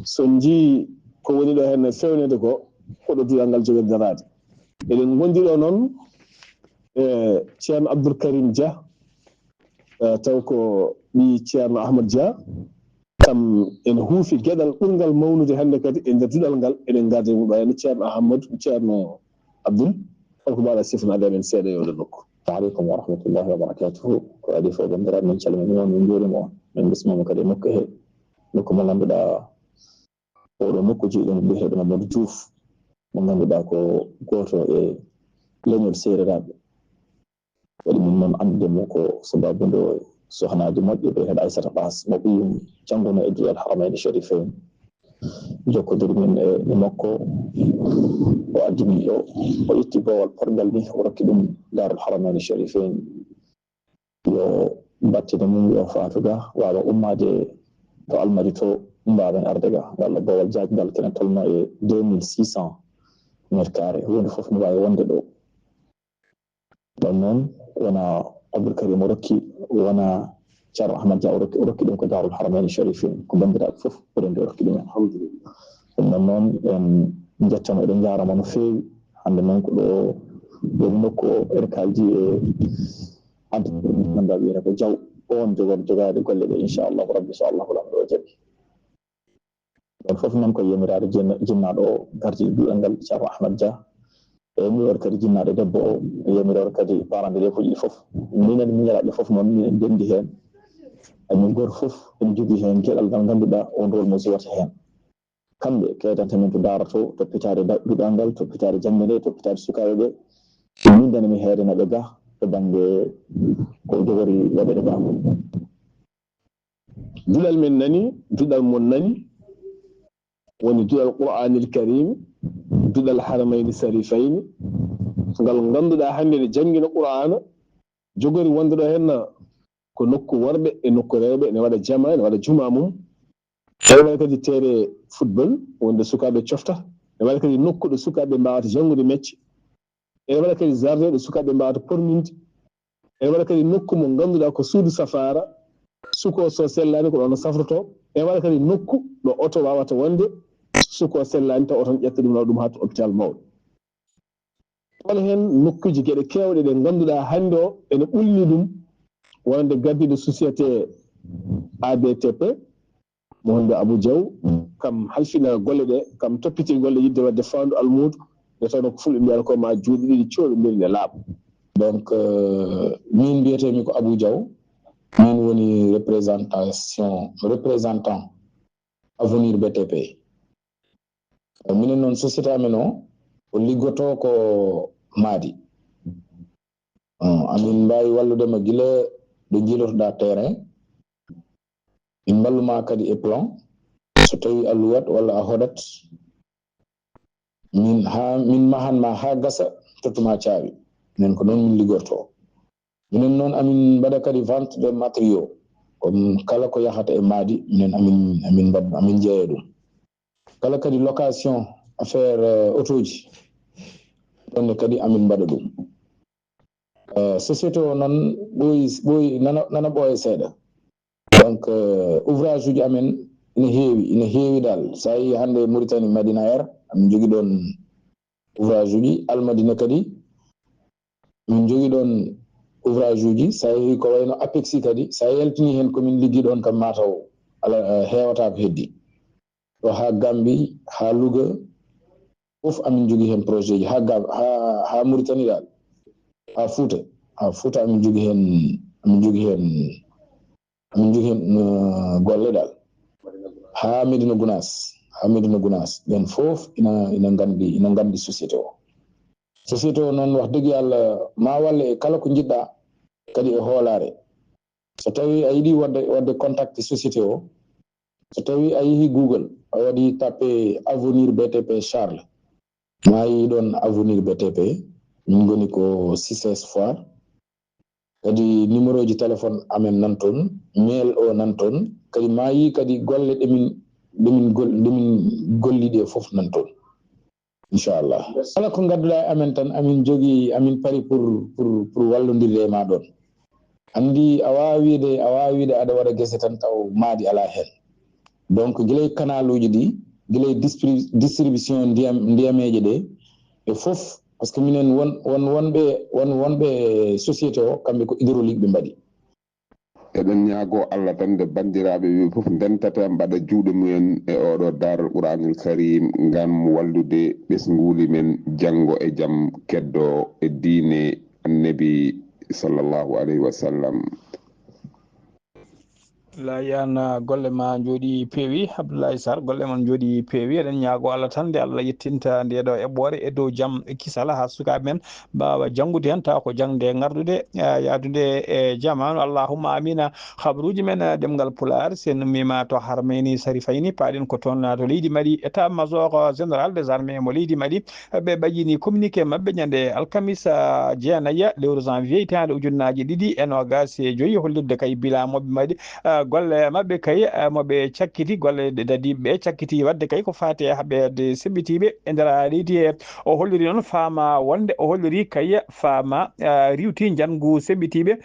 so njii ko woni ɗo heen fewnede ko, ko ɗo duɗal ngal jogori daraade. Eɗen ngondi ɗo noon e Ceerno Abdoul Karim Dia, eh, taw ko ɓii Ceerno Ahmad Dia, kam ene huufi geɗal ɓurngal mawnude hannde kadi e nder duɗal ngal, eɗen ngardi e mum ɗo heen Ceerno Ahmad, Ceerno Abdoul, holko mbaaɗa sifanaade amen seeɗa e oɗo nokku? Wa aleykum wa rahmatullahi wa barakatuhu. Ko adii fof, banndiraaɓe, min calminii on, min njuuriima on, min mbismiima kadi e nokku he, nokku mo ngannduɗaa oɗo nokku jeyɗen biyeteeɗo Mamadou Diouf, mo ngannduɗaa ko gooto e leñol seereraaɓe. Waɗi min noon anndude mo ko sabaabu nde sohnaaji moƴƴo biyeteeɗo Aissata Bass, mo ɓiyum janngunoo e duɗal Haramayni Sharifayn. Jokkondiral min e, e makko, o addi min ɗo, o itti boowal porgal ni, o rokki ɗum Daarul Haramayni Sharifayn. Yo battane mum yo faatu ga, waawa ummaade to Almadi to, mbaawen arde ga. Ngal ɗo boowal jaajngal kene tolno e deux mille six cents mètres carrés. Huunde fof no waawi wonde ɗo. Ɗon noon, wona Abdoul Karim o rokki, wona Ceerno Ahmad Dia o rokki, o rokki ɗum ko Daarul Haramayni Sharifayn, ko banndiraaɓe fof, ko ɗon de o rokki ɗum en. Alhamdulillah. Ɗum ɗon noon, en njettama, eɗen njaarama no feewi. Hannde noon ko ɗo woni nokku o, R K D e adde, ngannduɗaa wiyata ko Diaw, on jogor-, jogaade golle ɗe, inchallahu rabbi, so Allahu Laamɗo o jaɓi. Ɗon fof noon ko yamiraade jinna-, jinnaaɗo o, gardiiɗo duɗal ngal, Ceerno Ahmad Dia. E yamiroore kadi jinnaaɗo debbo o, e yamiroore kadi parents d'élèves uji ɗi fof. Minen miñiraaɓe fof noon, minen ndenndi heen. Emin gooto fof ene jogii heen geɗal ngal ngannduɗaa on rôle mo jouwata heen. Kamɓe keedanta min to daara to, toppitaade da-, duɗal ngal, toppitaade jannde nde, toppitaade sukaaɓe ɓe. Min dana mi heedana ɓe ga to bannge ko jogori waɗeede ga. Duɗal men nani, duɗal mon nani, woni duɗal Qur'aanil Kariim, duɗal Haramayni Sarifayni, ngal ngannduɗaa hannde ne janngina Qur'aana, jogori wonde ɗo heen ko nokku worɓe e nokku rewɓe, ene waɗa jama, ene waɗa juma mum. Ene waɗa kadi terrain football, wonde sukaaɓe cofta. Ene waɗa kadi nokku ɗo sukaaɓe mbaawata janngude mecce. Ene waɗa kadi jardin ɗo sukaaɓe mbaawata porminde. Ene waɗa kadi nokku mo ngannduɗaa ko suudu safaara. Suko so sellaani ko ɗoon o safrotoo. Ene waɗa kadi nokku ɗo oto waawata wonde, suko sellaani taw oto ne ƴetta ɗum nawa ɗum haa to hôpital mawɗo. Ɗoon heen nokkuuji geɗe keewɗe ɗe ngannduɗaa hannde o ene ɓulni ɗum, wonande gardiiɗo société A B T P, mo wonde Abou Diaw, kam halfina golle ɗe, kam toppiti golle yiɗde waɗde faandu almuudo, nde tawnoo ko fulɓe mbiyata ko ma juuɗe ɗiɗi cooɗondiri ɗe laaɓa. Donc, euh, min mbiyeteemi ko Abou Diaw, min woni représentation, représentant Avenir B T P. Minen noon, société amen o, o liggotoo ko maadi. Amin mbaawi wallude ma gila ɗo njiilotoɗaa terrain. Min mballu ma kadi e plan. So tawii a luwat walla a hoɗat, min haa, min mahan ma haa gasa, tottu ma caabi. Minen ko noon min liggortoo. Minen noon, amin mbaɗa kadi vente des matériaux. Comme kala ko yahata e maadi, minen amin, amin mbaɗ-, amin jeeya ɗum. Kala kadi location affaire, euh, otooji, ɗonne kadi amin mbaɗa ɗum. Eh, société o noon ɓooyi ɓooyi nana nana ɓooya seeɗa. Donc eh, ouvrage uji amen ina heewi ina heewi dal. So a yii hannde Mauritanie Madina Air, amin njogii ɗoon ouvrage uji. Almadina kadi min njogii ɗoon ouvrage uji. So a yii ko wayno Apexi kadi, so a yaltinii heen ko min liggii ɗoon kam mataw ala eh, heewataa ko heddii. Ɗo haa Gambi, haa Louga, fof amin njogii heen projet ji. Haa Gam haa haa Mauritanie dal, haa Fouta, haa Fouta amin njogii heen amin njogii heen amin njogii heen eh, golle dal. Haa Medina Gounass, haa Medina Gounass, ɓeen fof ina ina nganndi ina nganndi société o. Société o noon, wax dëgg Yàlla, ma walle e kala ko njiɗɗaa, kadi e hoolaare. So tawii a yiɗii waɗde waɗde contact e société o, so tawii a yehii Google, a waɗii tappe Avenir B T P Charles, ma a yii ɗoon Avenir B T P. Min ngoni ko six S Foire. Kadi numéro ji téléphone amen nan toon, mail o nan toon, kadi ma a yii kadi golle ɗe min ɗe min gol ɗe min golli ɗe fof nan toon, inchallah. Kala ko ngadduɗaa e amen tan, amin njogii amin pari pour pour pour wallondirde e ma ɗoon. Anndi a waawaa wiyde a waawaa wiyde aɗa waɗa gese tan taw maadi alaa heen. Donc gila e canal uji ɗi, gila e distribution ndiyam ndiyameeje ɗe, e fof, parce que minen won won wonɓe won wonɓe société o, kamɓe ko hydraulique ɓe mbaɗi. Eɗen ñaagoo Allah tan nde banndiraaɓe ɓee fof ndentate mbaɗa juuɗe mumen e ooɗoo Daaral Quraanil Kariim ngam wallude ɓesnguuli men janngo e jam keddoo e diine Annabi sallallaahu alayhi wa sallam. Layan golle ma njooɗi peewi. Abdoulaye Sarr, golle mon njooɗi peewi. Eɗen ñaagoo Allah tan nde Allah yettinta ndee ɗoo eɓɓoore e dow jam e kisal haa sukaaɓe men mbaawa janngude heen tawa ko jaŋde ngardude yahdude e jamaanu. Allahumma amina. Habaruuji men ɗemngal Pulaar, si en ummiima to Harmeyni Sarifayni, paaɗen ko toon to leydi Mali, état major général des armées mo leydi Mali, ɓe ɓajini communiqué maɓɓe ñande alkamisa jeenayi lewru janvier hitaande ujunnaaji ɗiɗi e noogaas e joyi, hollirde kay bilan moɓe mbaɗi golle maɓɓe kay moɓe cakkiti golle dadiiɓe ɓe cakkiti waɗde kay ko faati e haɓeede seɓɓitiiɓe e nder leydi he. O holliri noon faama wonde o holliri kay faama riwti njanngu seɓɓitiiɓe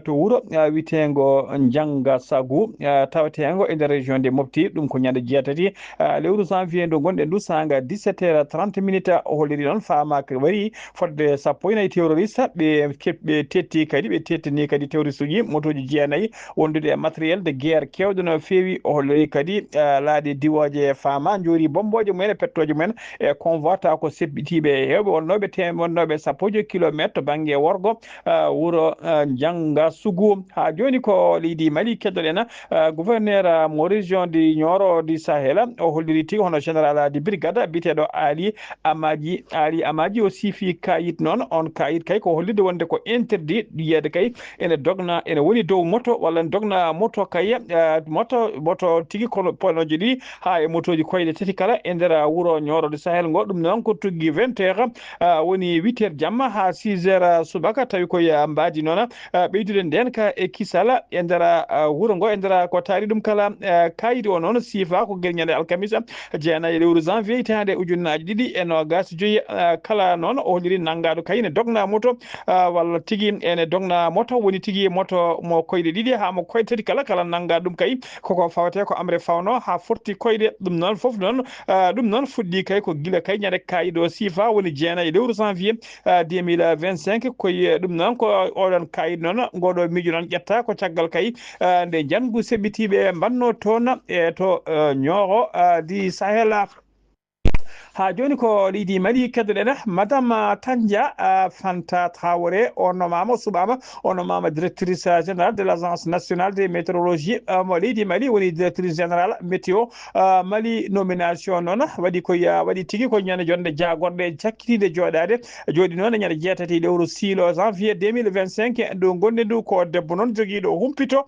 to wuro witeengo Njannga Sagu taweteengo e nder région de Mopti. Ɗum ko ñande jeetati lewru janvier ndu ngonɗen ndu saanga dix-sept heures trente minutes. O holliri noon faama ko wari fodde sappo e nayi terroriste ɓe ɓe tetti kadi ɓe tettini kadi terroriste uji motooji jeenayi wondude e matériel de guerre keewɗo no feewi. O holliri kadi laaɗe diwooje faama njoori bommbooje mumen e pettooje mumen e convoi taw ko seɓɓitiiɓe heewɓe wonnooɓe tem wonnooɓe sappo e joyi kilometre to bannge worgo wuro Njannga Sugu. Haa jooni ko leydi Mali keddoɗen gouverneur mo région du Nioro du Sahel o holliri tigi hono général de brigade biyeteeɗo Ali Amadji Ali Amadji o siifi kayit noon on kayit kay ko hollirde wonde ko interdit yiyeede kay ene dogna ene woni dow moto walla ne dogna moto kay moto moto tigi kono ponoji ɗi haa e motooji koyɗe tati kala e nder wuro Nioro du Sahel ngo. Ɗum noon ko tuggi vingt heures woni huit heures jamma haa six heures subaka tawi koye mbaadi noon ɓeydude ndeen ka e kisal e nder wuro ngo e nder ko taari ɗum kala. Kayit o noon siifa ko gila ñande alkamisa jeenayi lewru janvier hitaande ujunnaaji ɗiɗi e noogaas joyi. Kala noon o holliri nanngaɗo kay ne dogna moto walla tigi ene dogna moto woni tigi moto mo koyɗe ɗiɗi haa mo koyɗe tati kala kala nannga ɗum kay koko fawte ko amre fawno haa fotti koyɗe. Ɗum noon fof noon ɗum noon fuɗɗi kay ko gila kay ñande kayit o siifa woni jeenayi lewru janvier deux mille vingt-cinq. Koye ɗum noon ko oɗon kayit noon ngoɗo miijo noon ƴetta ko caggal kay nde njanngu seɓɓitiiɓe mbanno toon e to Nioro du Sahel. Haa jooni ko leydi Mali keddoɗen. Madame Tanja Fanta Traoré o nomaama o suɓaama o nomaama directrice générale de l'agence nationale de météorologie mo leydi Mali woni directrice générale météo Mali. Nomination noon waɗi ko waɗi tigi ko ñande jonnde jaagorɗe cakkitiiɗe jooɗaade jooɗi noon e ñande jeetati lewru siilo janvier deux mille vingt-cinq ndu ngonɗen ndu ko debbo noon jogiiɗo humpito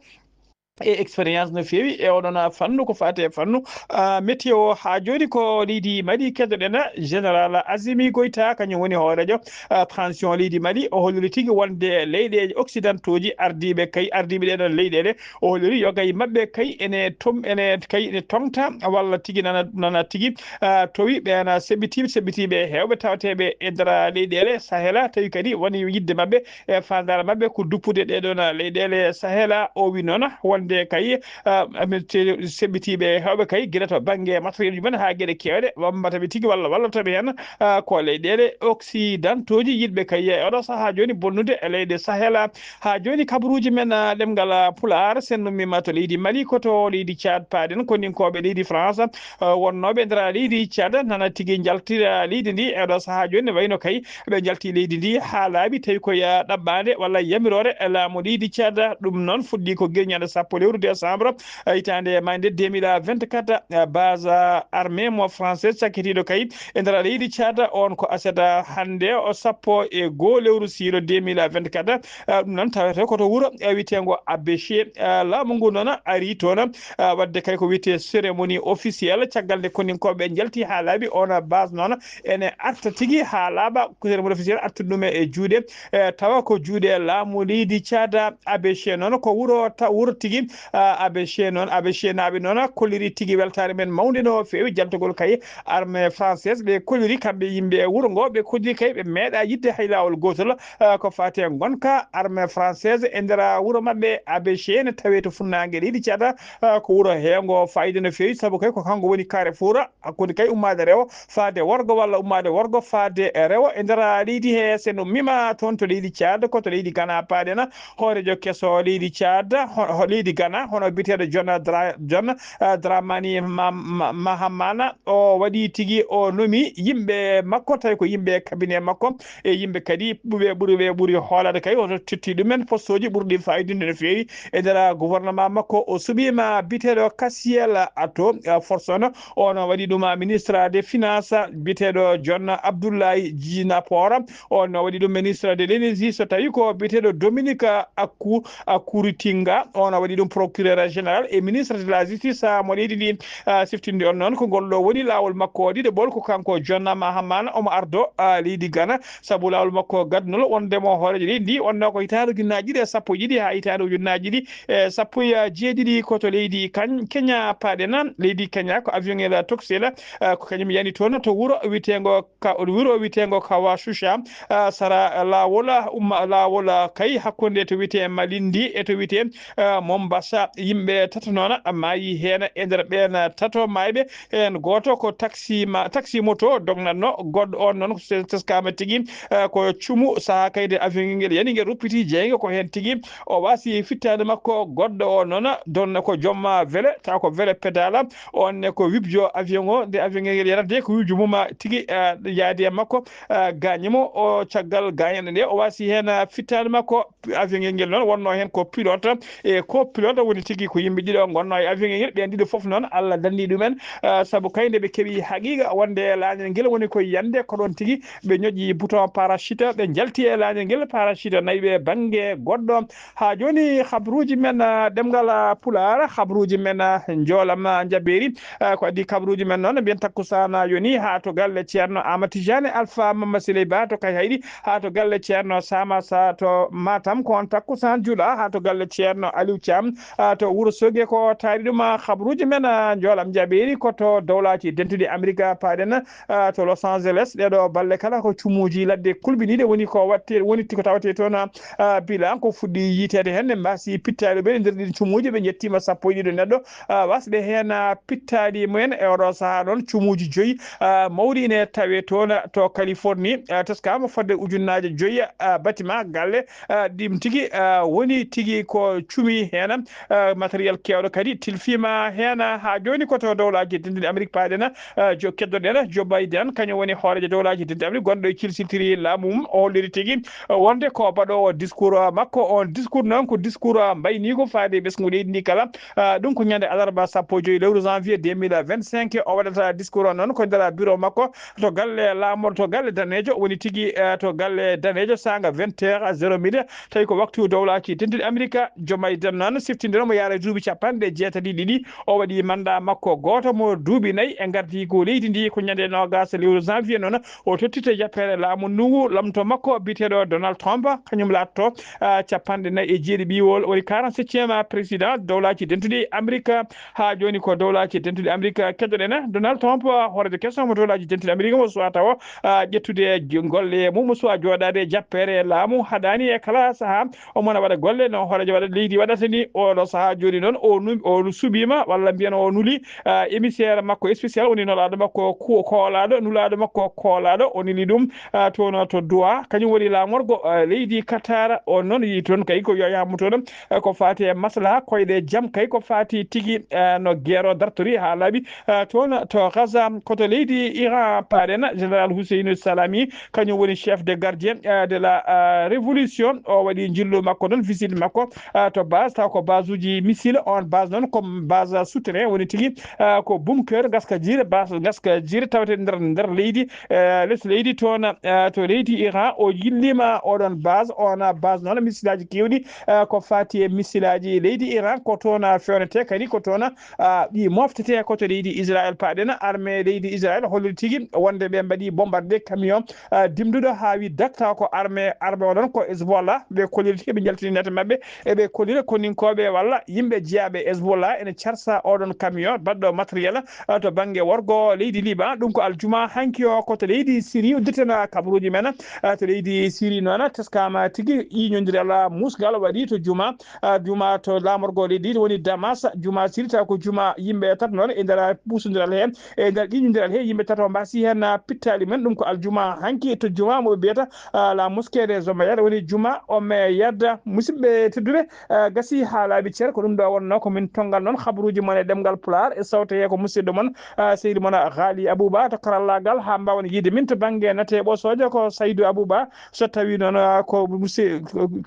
e expérience no feewi e oɗon fannu ko faati e fannu, ah, météo. Haa jooni ko leydi Mali keddoɗen, général Azimi Goïta, kañum woni hooreejo, ah, transition leydi Mali. O holliri tigi wonde leyɗeeji occidentaux ji ardiiɓe kay, ardiiɓe ɗeɗon leyɗeele, o holliri yoga e maɓɓe kay ene tom-, ene kay ene toŋta walla tigi nana, nana tigi, ah, towi ɓeen seɓɓitiiɓe, seɓɓitiiɓe heewɓe tawateeɓe e nder leyɗeele Sahela, tawi kadi woni yidde maɓɓe e faandaare maɓɓe ko duppude ɗeɗon leyɗeele Sahela. O wi noon wonde kay, ah, amin te-, seɓɓitiiɓe heewɓe kay gila to bannge matériel mumen haa geɗe keewɗe wambata ɓe tigi walla wallata ɓe heen, ah, ko leyɗeele occidentaux ji yiɗɓe kay e oɗo sahaa jooni bonnude e leyɗe Sahela. Haa jooni kabaruuji men, ah, ɗemngal, ah, Pulaar, sen nummiima to leydi Mali, ko to leydi Tchad paaɗen, koninkooɓe leydi France, ah, wonnooɓe nder leydi Tchad nana tigi njaltira leydi ndi e oɗo sahaa jooni, ne wayno kay ɓe njalti leydi ndi haa laaɓi, tawi ko ya ɗaɓɓaande walla yamiroore e laamu leydi Tchad. Ɗum noon fuɗɗi ko gila ñande sappo lewru décembre, eh, hitaande e mayde deux mille vingt-quatre, eh, base, eh, armée mo française cakkitiiɗo kay e nder leydi Tchad. On ko aset, eh, hannde o sappo e goo lewru siilo deux mille vingt-quatre. Eh, ɗum noon tawete ko to wuro, eh, wiyeteengo Abéché. Eh, laamu ngu noon ari toon, eh, waɗde kay ko wiyetee cérémonie officielle caggal nde koninkooɓe njalti haa laaɓi. On base noon ene arta tigi haa laaɓa, ko cérémonie officielle artude ɗum e juuɗe, eh, tawa ko juuɗe laamu leydi Tchad. Abéché noon ko wuro ta-, wuro tigi, ah, Abéché noon, Abéché naaɓe noon kolliri tigi weltaare men mawnde no feewi jaltugol kay armée française. Ɓe kolliri kamɓe yimɓe wuro ngo, ɓe kolliri kay ɓe meeɗa yiɗde hay laawol gootol, ah, ko faati e ngonka armée française e nder wuro maɓɓe Abéché ne tawee to funnaange leydi Tchad, ah, ko wuro heewngo faayiida no feewi sabu kay ko kanko woni carrefour hakkunde kay ummaade rewo faade worgo walla ummaade worgo faade rewo e nder leydi he. Sen ummiima toon to leydi Tchad, ko to leydi Ghana paaɗen. Hooreejo keso leydi Tchad, ho-, ho-, leydi Ghana, hono biyeteeɗo John Dra-, John, eh, Dramani Ma-, Ma-, Mahamana, o waɗi tigi o nomi yimɓe makko, tawi ko yimɓe cabinet makko, e yimɓe kadi ɓuɓe ɓuri ɓe ɓuri hoolaade kay, o totti ɗumen postooji ɓurɗi faayidude no feewi e nder gouvernement makko. O suɓiima biyeteeɗo Kasiyel Ato, eh, Forson, on waɗi ɗum ministre des finances, biyeteeɗo John Abdoulaye Jinapor, on waɗi ɗum ministre de l'énergie. So tawi ko biyeteeɗo Dominique Akku-, Akuritinga, on waɗi ɗum procureur général et ministre de la justice, ah, mo leydi ndi, ah, siftinde on noon ko ngol ɗo woni laawol makko ɗiɗaɓol, ko kanko John Mahamana omo ardo, ah, leydi Ghana, sabu laawol makko gadnol wondemo hooreejo leydi ndi, wonno ko hitaande ujunnaaji ɗiɗi e sappo e ɗiɗi haa hitaande ujunnaaji ɗiɗi e sappo e jeeɗiɗi, ko to leydi Kan-, Kenya paaɗen. Leydi Kenya ko avion el Toxel, ah, ko kañum yani toon to wuro wiyeteengo ka, wuro wiyeteengo Kawashusha, ah, sara laawol, ah, umma laawol, ah, kay hakkunde to wiyetee Malindi e to wiyetee, ah, Mombasa. Yimɓe tato noon maayi heen e nder ɓeen tato maayɓe. Heen gooto ko taxi ma-, taxi moto dognatno, goɗɗo on noon ko se-, teskaama tigi, eh, ko cumu. Sahaa kay nde avion ngel yani, ngel ruppiti jeynge, ko heen tigi o waasi fittaande makko. Goɗɗo o noon, donno ko joom, ah, vele, tawa ko vele pedala, on ne ko wibjo avion o. Nde avion ngel yanata de, ko wibjo mum, ah, tigi, ah, yaadi e makko, ah, gaañi mo. O caggal gaañande nde, o waasi heen, ah, fittaande makko. Avion ngel ngel noon wonno heen ko pilote, e ko pilote woni tigi ko yimɓe ɗiɗo ngonno e avion ngel ngel. Ɓeen ɗiɗo fof noon Allah danni ɗumen, ah, sabu kay nde ɓe keɓi haqiiqa wonde laañel ngel woni ko yande, ko ɗoon tigi ɓe ñoƴƴi bouton parachute, ɓe njalti e laañel ngel, parachute nayi ɓe bannge goɗɗo. Haa jooni, habruuji men, ah, ɗemngal, ah, Pulaar, habruuji men, ah, njoolam, ah, njabeeri, ah, ko adii habruuji men noon, mbiyen takkusaan yoni haa to galle Ceerno Aama Tijaani Alfa Mamma Siley Ba to Kayhayɗi, haa to galle Ceerno Sama Sa to Matam, ko on takkusaan juula haa to galle Ceerno Aliou Thiam, ah, to Wuro Soge. Ko taari ɗum, ah, habruuji men, ah, njoolam njabeeri ko to Dowlaaji Dentuɗi Amerika paaɗen, ah, to Los Angeles. Ɗeeɗo balle kala ko cumuuji ladde kulɓiniiɗe woni ko watte, woni ko tawate toon, ah, bilan ko fuɗɗi yiiteede heen. Ne mbaasi pittaali ɓe nder ɗiin cumuuji, ɓe njettiima sappo e ɗiɗo neɗɗo, ah, wasɓe heen, ah, pittaali mumen. E oɗo sahaa noon, cumuuji joyi, ah, mawɗi ine tawe toon to Californie, ah, teskaama fodde ujunnaaje joyi, ah, bâtiment, galle, ah, ɗiin tigi, ah, woni tigi ko cumi heen, ah, matériel keewɗo kadi tilfiima heen. Haa jooni ko to Dowlaaji Dentuɗi Amerik paaɗen, ah, jo-, keddoɗen Joe Biden, kañum woni hooreejo Dowlaaji Dentuɗi Amerik, gonɗo e cilsiltiri laamu mum. O holliri tigi, ah, wonde ko baɗoowo discours, ah, makko. On discours noon ko discours, ah, mbayniigo faade ɓesngu leydi ndi kala. Ah, ɗum ko ñande alarba sappo e joyi lewru janvier deux mille vingt-cinq o waɗata discours on noon ko nder bureau makko to galle laamorto, galle daneejo, woni tigi, eh, to galle daneejo, saanga vingt heures à zéro minute, tawi ko waktu Dowlaaji Dentuɗi Amerika. Joe Biden noon siftinde ɗon mo yaara e duuɓi capanɗe jeetati e ɗiɗi. O waɗi manda makko gooto mo duuɓi nayi e ngardi ko leydi ndi ko ñande noogas lewru janvier noon. O tottita jappeere laamu ndugu lomto makko biyeteeɗo Donald Trump, kañum laatto, ah, capanɗe nayi e jeeɗiɗi ɓiwol, woni quarante-septième président dowlaaji dentuɗi Amérique. Haa jooni ko dowlaaji dentuɗi Amérique keɗoɗen. Donald Trump, ah, hooreejo keso mo dowlaaji dentuɗi Amérique mo suwaa tawo, ah, ƴettude golle mum, mo suwaa jooɗaade e jappeere laamu, haɗaani e kala sahaa. Omo na waɗa golle no hooreejo waɗa leydi waɗata ni. Oɗo sahaa jooni noon o nu-, o suɓiima walla mbiyen o nuli, ah, émissaire makko spécial, woni nolaaɗo makko ku-, koolaaɗo, nulaaɗo makko koolaaɗo, o neli ɗum, ah, toon to Doha, kañum woni laamorgo, ah, leydi Qatar. O noon yii toon kay ko yo yaamu toon, ah, ko faati e maslaha koyɗe jam kay ko faati tigi, ah, no guerre o dartori haa laaɓi, ah, toon to Gaza. Ko to leydi Iran paaɗen, général Hussein Salami, kañum woni chef de gardien, euh, de la, euh, révolution. O waɗi njillu makko noon, visite makko, euh, to base, taw ko base uji missile. On base noon ko base souterrain woni tigi, euh, ko bunker, gaska jiire, base gaska jiire tawete nder, nder leydi, euh, les leydi toon, euh, to leydi Iran. O yillima oɗon base, on base noon missile aji kewɗi, euh, ko fati e missile aji leydi Iran, ko toon fewnete kadi, ko toon, euh, ɗi moftete ko to leydi Israël. Paaɗen armée leydi Israël holliri tigi wonde ɓe mbaɗi bombardé camion, ah, dimduɗo haa wi dakta ko armée, armée o ɗon ko Hezbollah. Ɓe kolliri tigi ɓe jaltini nate maɓɓe, e ɓe kollira koninkooɓe walla yimɓe jeyaaɓe Hezbollah ene carsa oɗon camion baɗɗo matériel, ah, to bannge worgo leydi Liban. Ɗum ko aljuma hanki o ko to leydi Syrie uddirtena kabaruuji men, ah, to leydi Syrie noon teskama tigi ƴiiñondiral musgal waɗi to juma, ah, juma to laamorgo leydi woni Damas. Juma Syrie taw ko juma yimɓe tato noon e nder puusondiral he, e nder ƴiiñondiral he yimɓe tato mbasi heen, ah, pittaali men. Ɗum ko aljuma hanki to juma mo ɓe mbiyata, ah, la mosquée des Omeyyades, woni juma Omeyyade. Musidɓe tedduɓe, ah, gasi haa laaɓi cer, ko ɗum ɗo wonno ko min tonngal noon habaruuji mon e ɗemngal Pulaar e sawte he ko musidɗo mon, ah, sehil mon Ghali Abouba to karallaagal haa mbaawen yiide min to bannge nate ɓosoojo ko Saydou Abouba. So tawi noon, ah, ko musi-,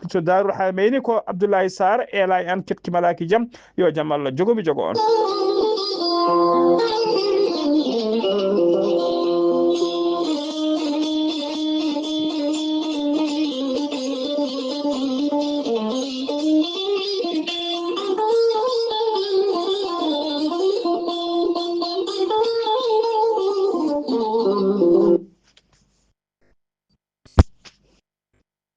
to Darul Harmayni ko Abdoulaye Sarr, eelay an keɓki malaaki jam. Yo jam Allah jogo mi jogo on.